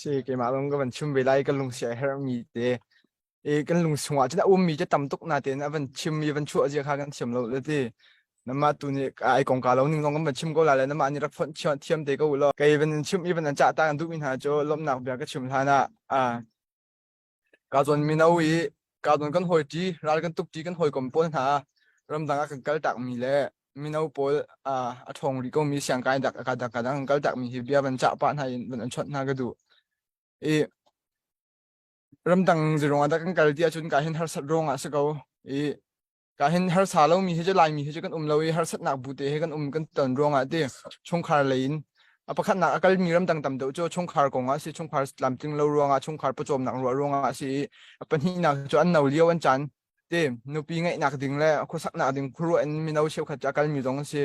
Si keimah zong ka van chim ve lai ka lungsia a herhmi te i kan lung chungah cun a ummi cu tam tuk natein a van chim i van chuah zia kha kan thiam lo le ti namah tu nih ai kongka lo ning zong kan van chim ko la le namah nih rak fonh thiam te ko u law kei van in chim i van an cah ta kan duhmi hna cu lawmhnak bia ka chim hlan ah Ka zawn mino i ka zawn kan hawiṭi, ral kan tukṭi kan hawikom pawl hna ramdang ah kan kaltakmi le mino pawl a ṭhawng rih komi siangkai dak ka dak ka dang kan kaltakmi hi bia van cah pah hna in van an chawnh hna ka duh. I ramdang zeruang ah dah kan kal ti ahcun ka hin harsat ruang ah si ko. I Ka hin harsa lomi hi cu Laimi hi cu kan um lo i harsatnak bu te he kan um kan ton ruangah ti chungkhar lei in a pakhatnak a kalmi ramdang tam deuh cu chungkhar kong ah si chungkhar tlamtling lo ruangah chungkhar pawcawmnak ruah ruangah a si i a pahnihnak cu an no lio an caan ti nupi ngeihnak ding le khuasaknak ding khuaruah in mino cheukhat cu a kalmi zong an si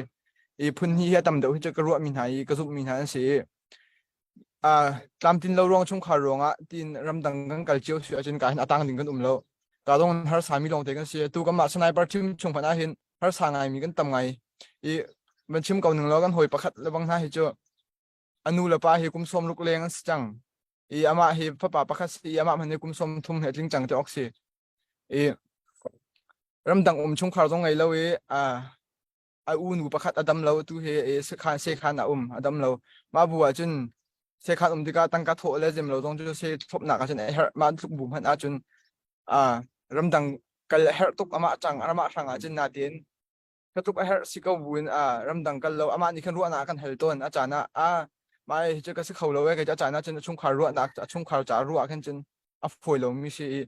i phun hnih hi a tam deuh hi cu ka ruahmi hna i ka zumhmi hna an si i tlamtlin lo ruang chungkhar ruangah tiin ramdang kan kal cio si ahcun ka hin a tang ding kan um lo. Ka dong harsa mi lawng te kan si. Tu kanmah sniper team chung hmanh ahhin harsa ngai mi kan tam ngai. I van chim ko ning law kan hawi pakhat le bang hna hi cu a nu le pa hi kum sawm ruk leng an si cang. I amah hi fapa pakhat si i amah hmanh hi kum 30 he tling cang te awk si. I ramdang um chungkhar zong ngei lo i a unu pakhat a dam lo tu hi sekhan sekhan a um a dam lo mah bu ah cun sekhan um tikah tangka thawh le zem lo zong cu se thlopnak ah cun a herh mah tluk bu hmanh ahcun a ramdang kal a herh tuk amah cang amah hrang ah cun natin ka tluk a herh si ko bu in a ramdang kal lo amah nih khan ruahnak a kan hal tawn a caan ah a mah hi cu ka si kho lo e kei cu a caan ah cun a chungkhar ruahnak a chungkhar ca ruah khan cun a fawi lomi si i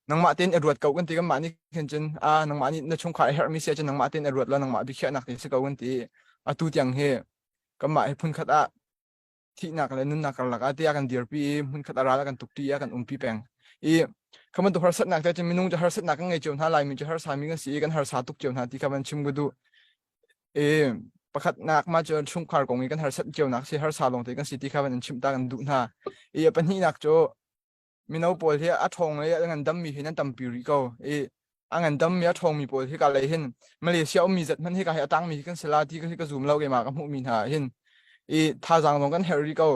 nangmah tein i ruat ko kan ti kanmah nih khin cun a nangmah nih na chungkhar a herhmi si ahcun nangmah tein i ruat law nangmah biakhiahnak te si ko kan ti atu tiang hi kanmah hi phunkhat ah thihnak le nunnak karlak ah tiah kan dirpi i hmunkhat a ral a kan tukti a kan umpi peng i kha bantuk harsatnak te cun minung cu harsatnak kan ngei cio hna laimi cu harsami kan si i kan harsa tuk cio hna ti kha van chim ka duh i pakhatnak ma cu chungkhar kong i kan harsat cio nak si harsa lawng te kan si ti kha van in chimh ta kan duh hna i a pahnihnak cu mino pawl hi a ṭhawng i a ngandammi hi nan tampi rih ko i a ngandammi a ṭhawngmi pawl hi ka lei hin Malaysia ummi zat hmanh hi ka hi a tangmi hi kan si la ti hi ka zum lo keimah ka hmuhmi hna hin i thazaang zong kan herh rih ko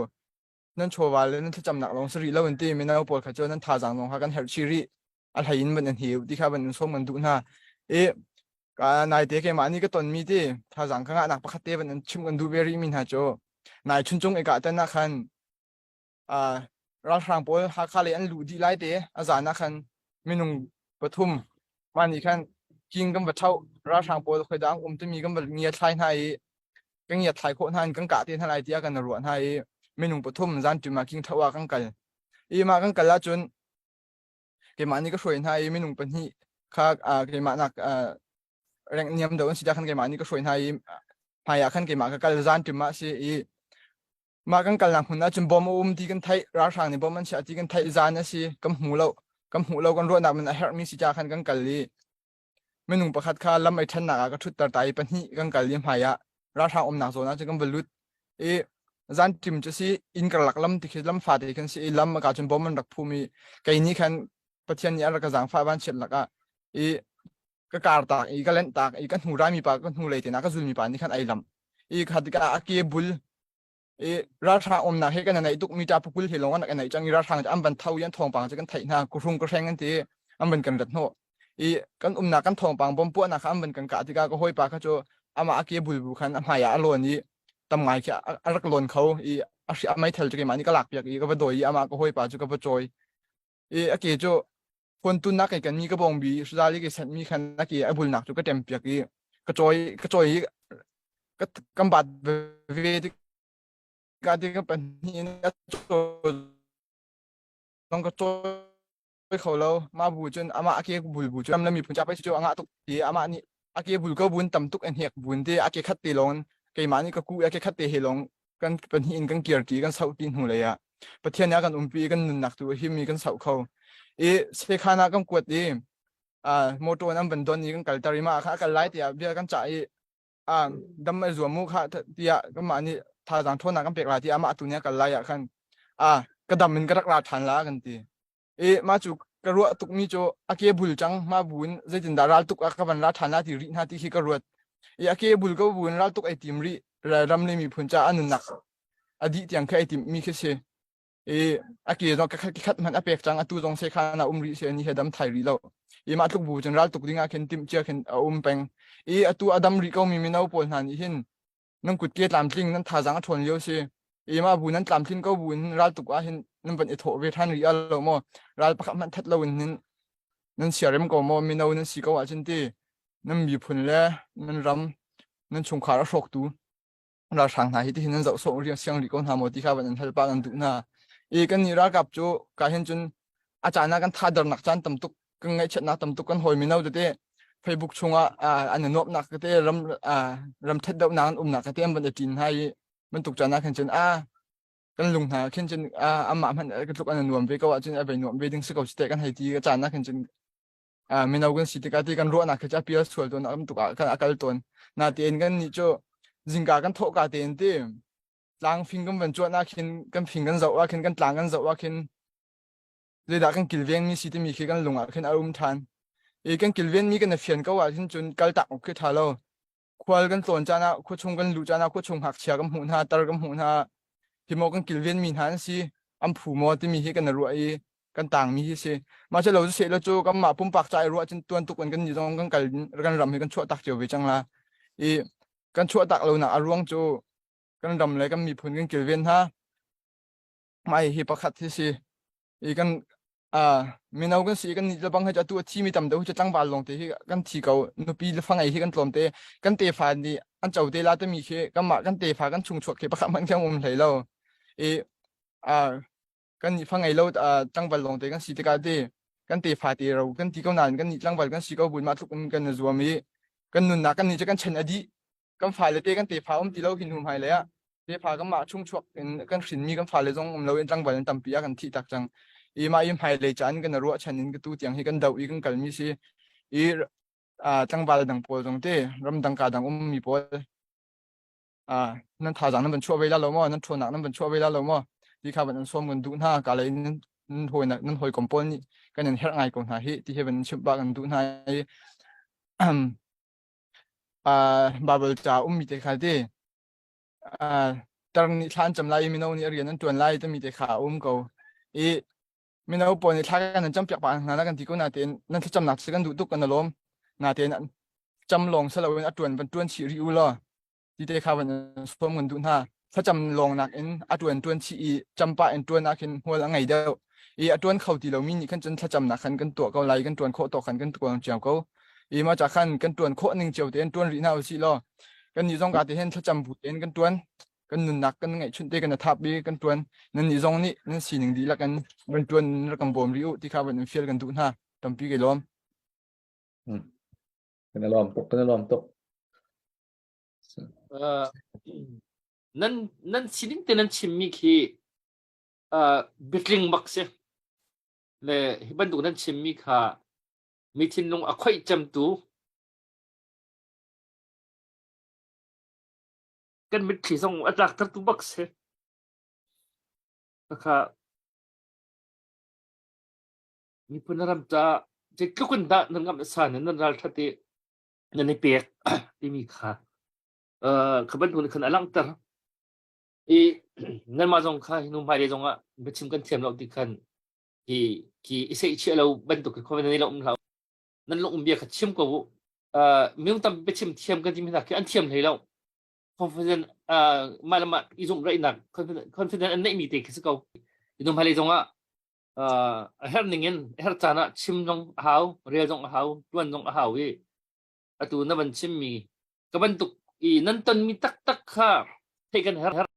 nan chawva le nan thlacamnak lawng si rih lo in ti mino pawl kha cu nan thazaang zong kha kan herh chih rih a hlei in van in heu ti kha van in sawm kan duh hna i ka naite keimah nih ka tonmi ti thazaang ka ngahnak pakhat te van in chim kan duh ve rih mi hna cu nai chuncung i ka tan ah khan ralhrang pawl Hakha lei an luh dih lai te a zan ah khan minung pathum mah nih khan king kan va ṭhoh ralhrang pawl khoida an um timi kan va ngiathlai hna i kan ngiathlai khawh hna in kan kah te hna lai tiah kan ruah hna i minung pathum zan ṭim ah king ṭhoh ah kan kal i mah kan kal ahcun keimah nih ka hruai hna i minung pahnih kha keimah nak reng niam deuh an si tiah khan keimah nih ka hruai hna i hmai ah khan keimah ka kal zan ṭim ah si i Mah kan kalnak hmun ahcun bom a um ti kan theih, ralhrang nih bom an chiah ti kan theih zan a si, kan hmu lo. Kan hmuh lo kan ruahnak man a herhmi si ca khan kan kal i minung pakhat kha lam ei ṭhennak ah ka ṭhutter ta i pahnih kan kal i hmai ah ralhrang umnak zawn ah cun kan va lut i zan ṭim cu si inn karlak lam ti khi lam fate khan si i lam ka cun bom an rak phum i kei nih khan Pathian nih a rak ka zaangfah vanchiat lakah i ka kar tak i ka lenh tak i ka hnu raimi pa ka hnu lei te na ka zulmi pa nih khan ai lam i kha tikah a ke bul i ralhrang umnak he kan naih tuk mi ta pukul he lawng an naih cang i ralhrang an van tho i an thawngpang cu kan theih hna kuhrung ka hreng an ti an van kan rat hnawh i kan umnak kan thawngpang bom puahnak kha an van kan kah tikah ka hawipa kha cu amah a ke bul bu khan a hmai ah a lawn i tam ngai khi a rak lawn kho i a hri a meithal cu keimah nih ka lak piak i ka va dawi i amah ka hawipa cu ka va cawi i a ke cu Khuantun nak i kan mi ka bawngbi hrizal i ka sanh mi khan a ke a bulnak cu ka ṭem piak i ka cawi ka cawi i ka kan bat ve tikah ti ka pahnih in a cawi zong ka cawi kho lo mah bu cun amah a ke bul bu cu ram le miphun ca pei cu a ngah tuk ti amah nih a ke bul ko bun tam tuk a hnek bun te a ke khat te lawng keimah nih ka ku a ke khat te he lawng kan pahnih in kan kir ti kan sauh ti hnu lei ah Pathian nih a kan umpi i kan nunnak tu a him i kan sauh kho i sekhan ah kan kuat i motor in an van don i kan kalter i mah kha a kal lai tiah bia kan cah i dam ai zuam mu kha tiah kanmah nih thazaang ṭhawnnak kan pek lai tiah amah tu nih a kal lai ah khan ka dam in ka rak ra ṭhan la kan ti i mah cu ka ruah tukmi cu a ke bul cang mah bu in zeitindah ral tuk ah ka van ra ṭhan la ti rih hna ti khi ka ruat i a ke bul ko bu in ral tuk ai tim rih ram le miphun caah a nunnak a dih tiang khi ai timmi khi si. I a ke zong ka khat khat hmanh a pek cang atu zong sekhan ah um rih se ni he dam thai rih lo. I mah tluk bu cun ral tuk ding ah khin timh cia khin a um peng. I atu a dam rih ko mi mino pawl hna nih hin nan kutke tlamtling nan thazaang a ṭhawn lio si. I mah bu nan tlamtlin ko bu in ral tuk ah hin nan van i thawh ve ṭhan rih a lo maw? Ral pakhat hmanh that lo in hin nan siarem ko maw? Mino nan si ko ahcun ti nan miphun le nan ram nan chungkhar a hrawktu ralhrang hna hi tihin nan zoh sawh riang siang rih ko hna maw ti kha van an hal pah kan duh hna. I kan nih ralkap cu ka hin cun a caan ah kan thadernak caan tam tuk kan ngaihchiatnak tam tuk kan hawi mino tete Facebook chungah an i nuamhnak tete ram ram that deuhnak an umnak tete an van i ṭin hna i bantuk caan ah khin cun a kan lung hna khin cun amah hmanh ka tluk an i nuam ve ko ahcun a ve nuam ve ding si ko si te kan hei ti ka caan ah khin cun mino kan si tikah ti kan ruahnak khi cu a pial sual tawn am tuk ah kan a kal tawn natein kan nih cu zingka kan thawh ka tein ti tlang fing kan van cuan ah khin kan fing kan zoh ah khin kan tlang kan zoh ah khin zeidah kan kilveng mi si timi khi kan lung ah khin a um ṭhan i kan kilven mi kan i fian ko ah hin cun kal tak awk khi ṭha lo khual kan tlawn caan ah khuachung kan luh caan ah khuachung ngakchia kan hmuh hna tar kan hmuh hna hi maw kan kilven mi hna an si an phu maw timi hi kan i ruah i kan tang mi hi si mah cu lo cu seh lo cu kanmah pumpak ca i ruah cun tuan tuk in kan nih zong kan kal kan ram hi kan chuah tak cio ve cang la i kan chuah tak lo nak a ruang cu kan ram le kan miphun kan kilven hna Mah hi pakhat hi si. I kan uh, mino kan si kan nih lebang hi atu a thi mi tam deuh hi tlangval lawng te hi kan thi ko nupi le fa ngei hi kan tlawm te kan tefa nih an co te la timi khi kanmah kan tefa kan chung chuak khi pakhat hmanh khi um hlei lo i uh, kan nih fa ngei lo uh, tlangval lawng te kan si tikah ti kan tefa te ro kan ti ko nain kan nih tlangval kan si ko bun mah tluk in kan i zuam i kan nunnak kan nih cu kan chen a dih kan fale te kan tefa um ti lo hin hnu hmai lei ah tefa kan mah chung chuak in kan hrinmi kan fale zong um lo in tlangval in tampi a kan thih tak cang i mah i hmai lei caan kan ruah chan in ka tu tiang hi kan do i kan kalmi si i tlangval dang pawl zong te ramdang ka dang ummi pawl nan thazaang nan van chuah ve la lo maw nan ṭhawnnak nan van chuah ve la lo maw ti kha van an sawm kan duh hna ka lei nan hawi nan hawikom pawl nih kan in herh ngai ko hna hi ti hi van chimh ba kan duh hna i Baibal ca ummi te kha ti tar nih thla an cam lai i mino nih rian an ṭuan lai timi te kha a um ko. I mino pawl nih thla kan an campiak pah hna na kan ti ko natein nan thlacamnak cu kan duh tuk kan i lawm. Natein cam lawng si loin a ṭuan van ṭuan chih rih u law ti te kha van sawm kan duh hna. Thlacam lawng nakin a ṭuan ṭuan chih i cam pah in ṭuan ah khin hmual a ngei deuh. I a ṭuan kho ti lomi nih khan cun thlacamnak khan kan tuah ko lai kan ṭuan khawh tawk khan kan ṭuan cio ko. I mah ca khan kan ṭuan khawh ning cio tein ṭuan rih hna usih law kan nih zong ka te hin thlacam bu tein kan ṭuan kan nunnak kan ngeihchunh te kan i thap i kan ṭuan nan nih zong nih nan sining dihlak in van ṭuan rak kan bawm rih u ti kha van in fial kan duh hna tampi kai lawm. Hmm. Kan i lawm tuk kan i lawm tuk. Uh, nan nan sining te nan chimmi khi uh, biatling bak si le hi bantuk nan chimmi kha mi thinlung a khoih cemtu kan mitthli zong a tlaktertu bak si kha miphun ram ca zeitluk in dah nan ngamh san in nan ral that i nan i pek timi kha kha bantuk khan a langhter i nanmah zong kha hnu hmailei zong ah biachim kan thiam lo ti khan hi khi i seihchiah lo bantuk khi nan i lo um hlah nan lung um bia kha chim ko u minung tam biachim thiam kan timi hna khi an thiam hlei lo confident mah le mah i zumh raihnak confident an neihmi te khi si ko hnu hmailei zong ah a herh ning in a herh caan ah chim zong a hau rel zong a hau tuan zong a hau i atu na van chimmi ka bantuk i nan tonmi taktak kha theih kan herh.